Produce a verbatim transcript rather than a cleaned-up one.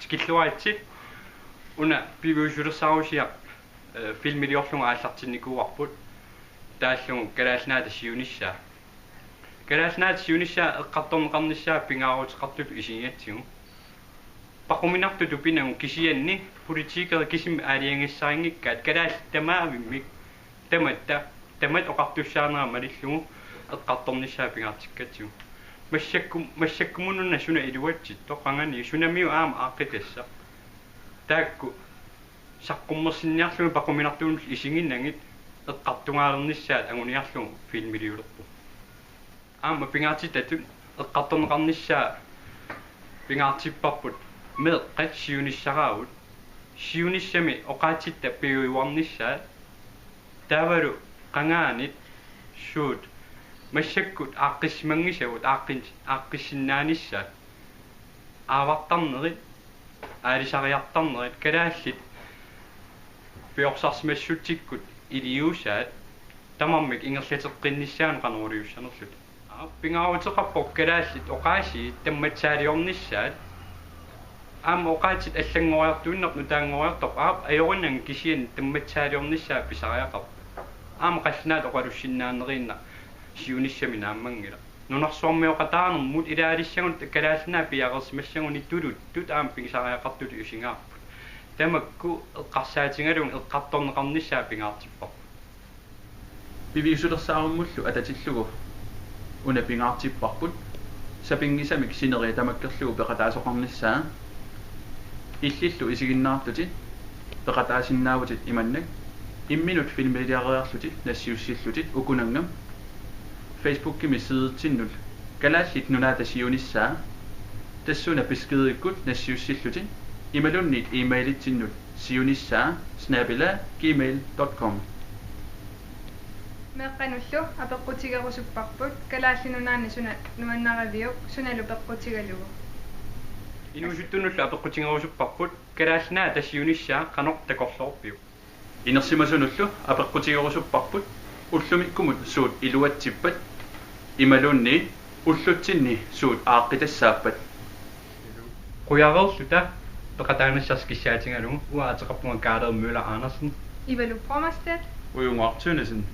Killuaritsi. Una piviusulersaarusiaq, eh, filmiliorlugu aallartinnikuuarput, taallugu Kalaallit Nunaata siunissaa. Kalaallit Nunaata siunissaa eqqartorneqarnissaa pingaaruteqartutut isigigatsigu. Paquminartutut pinagu kisianni politikerit kisimik aalajangissarinngikkaat kalaallit tamaavimmik tamatta, tamat oqartussaanera malillugu eqqartornissaa pingaartikkatsigu. Massakku-, massakkumut una suna iluatsittoq, qanganiit sunamiu aamma aaqqitassaq. Taakku saqqummersinniarlugit paquminartuunullu isiginagit eqqartugaalernissaat anguniarlugu filmiliulerpoq. Aamma pingaartitatut eqqartorneqarnissaa pingaartipparput meeqqat siunissaraavut, siunissami oqaatsitta piujuarnissaat, taavalu qangaanit suut massakkut aaqqissimanngisagut aaqqin-, aaqqissinnaanissaat, aavartarnerit, aalisariartarnerit, kalaallit piorsarsimassutsikkut iliuusaat tamarmik ingerlateqqinnissaannut qanoq iliussanerluta. Aap, pingaaruteqarpoq kalaallit oqaasii tammatsaaliornissaat. Aamma oqaatsit allanngoriartuinnarput nutaanngoriartorput, aap, ajorinagit kisianni tammatsaaliornissaat pisariaqarpoq. Aamma qallunaatut oqalussinnaaneriinnaq siunissami naammanngilaq. Nunarsuarmioqataanermut ilaalissagut Kalaallit Nunaat piareersimassaguni tuluttut aamma pisariaqartutut isigaarput. Tamakku eqqarsaatigalugit eqqartorneqarnissaa pingaartipparput. Piviusulersaarummullu atatillugu una pingaartipparput sapinngisamik sineriak tamakkerlugu peqataasoqarnissaa. Illillu isiginnaartutit peqataasinnaavutit imannak: imminut filmiliariarlutit nassiussillutit ukunannga Facebookimi sidetsinnut Kalaallit Nunaata siunissaa, tassuuna beskedikkut nassiussillutit imaluunniit e-mailitsinnut siunissaa snabel-a gmail dot com. Meeqqanullu apeqqutigerusupparput: Kalaallit Nunaanni suna nuannaraviuk, sunalu peqqutigalugu? Inuusuttunullu apeqqutigerusupparput: Kalaallit Nunaata siunissaa qanoq takorloorpiuk? Inersimasunullu apeqqutigerusupparput ullumikkumut suut iluatsippat imaluunniit ullutsinni suut aaqqitassaappat. Qujareerluta peqataanissarsi kissaatigalugu. Uanga ateqarpunga Kaarel Møller Andersen. Ivalu Bromstedt. Ujunga Arthur Nielsen.